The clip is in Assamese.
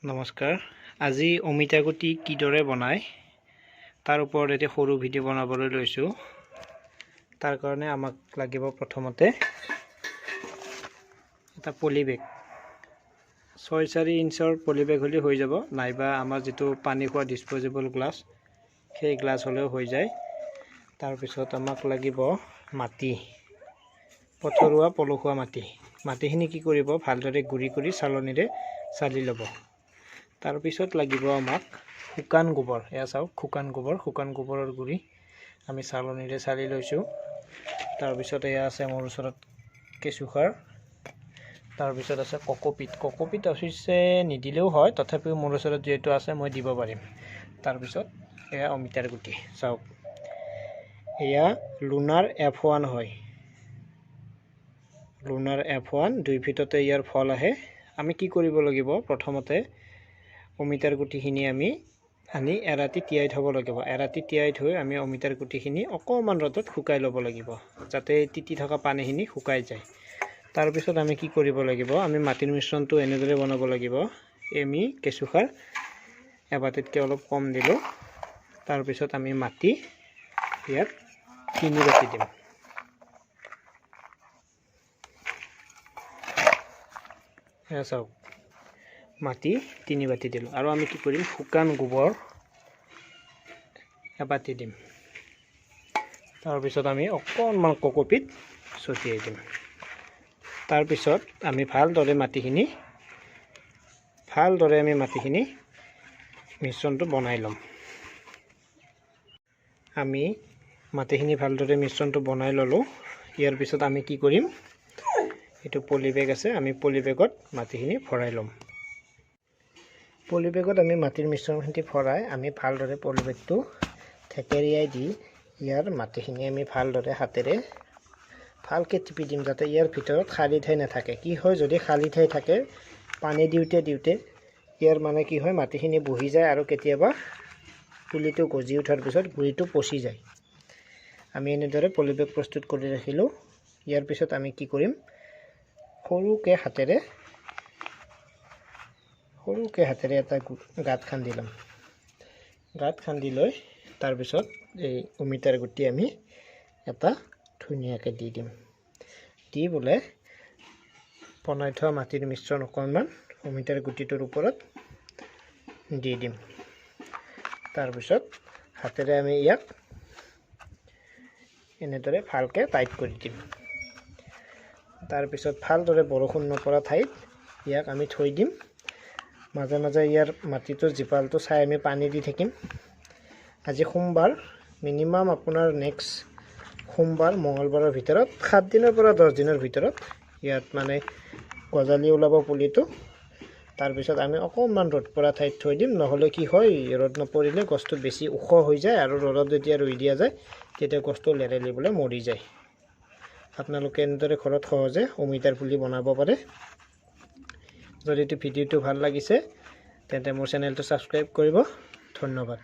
নমস্কাৰ। আজি অমিতা গুটি কিদৰে বনায় তাৰ ওপৰত এটি সৰু ভিডিঅ' বনাবলৈ লৈছোঁ। তাৰ কাৰণে আমাক লাগিব প্ৰথমতে এটা পলি বেগ, 6-4 ইঞ্চৰ পলি বেগ হ'লে হৈ যাব, নাইবা আমাৰ যিটো পানী খোৱা ডিছপ'জেবল গ্লাছ, সেই গ্লাছ হ'লেও হৈ যায়। তাৰপিছত আমাক লাগিব মাটি, পথৰুৱা পলসুৱা মাটি। মাটিখিনি কি কৰিব, ভালদৰে গুড়ি কৰি চালনীৰে চালি ল'ব। তাৰপিছত লাগিব আমাক শুকান গোবৰ। এয়া চাওক, শুকান গোবৰ, শুকান গোবৰৰ গুড়ি আমি চালনীৰে চালি লৈছোঁ। তাৰপিছত এয়া আছে মোৰ ওচৰত কেঁচুসাৰ। তাৰপিছত আছে কক'পিট। কক'পিট অৱশ্যে নিদিলেও হয়, তথাপিও মোৰ ওচৰত যিহেতু আছে মই দিব পাৰিম। তাৰপিছত এয়া অমিতাৰ গুটি, চাওক, এয়া লুনাৰ F1 হয়। লুনাৰ F1, 2 ফিটতে ইয়াৰ ফল আহে। আমি কি কৰিব লাগিব, প্ৰথমতে অমিতাৰ গুটিখিনি আমি আনি এৰাতি তিয়াই থ'ব লাগিব। এৰাতি তিয়াই থৈ আমি অমিতাৰ গুটিখিনি অকণমান ৰ'দত শুকাই ল'ব লাগিব, যাতে তিতি থকা পানীখিনি শুকাই যায়। তাৰপিছত আমি কি কৰিব লাগিব, আমি মাটিৰ মিশ্ৰণটো এনেদৰে বনাব লাগিব। আমি কেঁচুসাৰ এবাতিতকৈ অলপ কম দিলোঁ। তাৰপিছত আমি মাটি ইয়াত 3 বাতি দিম। এয়া চাওক, মাটি 3 বাতি দিলোঁ। আৰু আমি কি কৰিম, শুকান গোবৰ এবাতি দিম। তাৰপিছত আমি অকণমান কক'পিট ছটিয়াই দিম। তাৰপিছত আমি ভালদৰে আমি মাটিখিনি মিশ্ৰণটো বনাই ল'ম। আমি মাটিখিনি ভালদৰে মিশ্ৰণটো বনাই ল'লোঁ। ইয়াৰ পিছত আমি কি কৰিম, এইটো পলি বেগ আছে, আমি পলি বেগত মাটিখিনি ভৰাই ল'ম। পলি বেগত আমি মাটিৰ মিশ্ৰণখিনি ভৰাই আমি ভালদৰে পলি বেগটো থেকেৰিয়াই দি ইয়াৰ মাটিখিনি আমি ভালদৰে হাতেৰে ভালকৈ টিপি দিম, যাতে ইয়াৰ ভিতৰত খালী ঠাই নাথাকে। কি হয়, যদি খালী ঠাই থাকে, পানী দিওঁতে দিওঁতে ইয়াৰ মানে কি হয়, মাটিখিনি বহি যায় আৰু কেতিয়াবা পুলিটো গজি উঠাৰ পিছত গুড়িটো পচি যায়। আমি এনেদৰে পলি বেগ প্ৰস্তুত কৰি ৰাখিলোঁ। ইয়াৰ পিছত আমি কি কৰিম, সৰুকৈ হাতেৰে এটা গাঁত খান্দি ল'ম। গাঁত খান্দি লৈ তাৰপিছত এই অমিতাৰ গুটি আমি এটা ধুনীয়াকৈ দি দিম। দি বোলে বনাই থোৱা মাটিৰ মিশ্ৰণ অকণমান অমিতাৰ গুটিটোৰ ওপৰত দি দিম। তাৰপিছত হাতেৰে আমি ইয়াক এনেদৰে ভালকৈ টাইট কৰি দিম। তাৰপিছত ভালদৰে বৰষুণ নপৰা ঠাইত ইয়াক আমি থৈ দিম। মাজে মাজে ইয়াৰ মাটিটোৰ জীপালটো চাই আমি পানী দি থাকিম। আজি সোমবাৰ, মিনিমাম আপোনাৰ নেক্সট সোমবাৰ মঙলবাৰৰ ভিতৰত 7 দিনৰ পৰা 10 দিনৰ ভিতৰত ইয়াত মানে গজালি ওলাব পুলিটো। তাৰপিছত আমি অকণমান ৰ'দ পৰা ঠাইত থৈ দিম। নহ'লে কি হয়, ৰ'দ নপৰিলে গছটো বেছি ওখ হৈ যায় আৰু ৰ'দত যেতিয়া ৰুই দিয়া যায় তেতিয়া গছটো লেৰেলি বোলে মৰি যায়। আপোনালোকে এনেদৰে ঘৰত সহজে অমিতাৰ পুলি বনাব পাৰে। যদি এইটো ভিডিঅ'টো ভাল লাগিছে তেন্তে মোৰ চেনেলটো ছাবস্ক্ৰাইব কৰিব। ধন্যবাদ।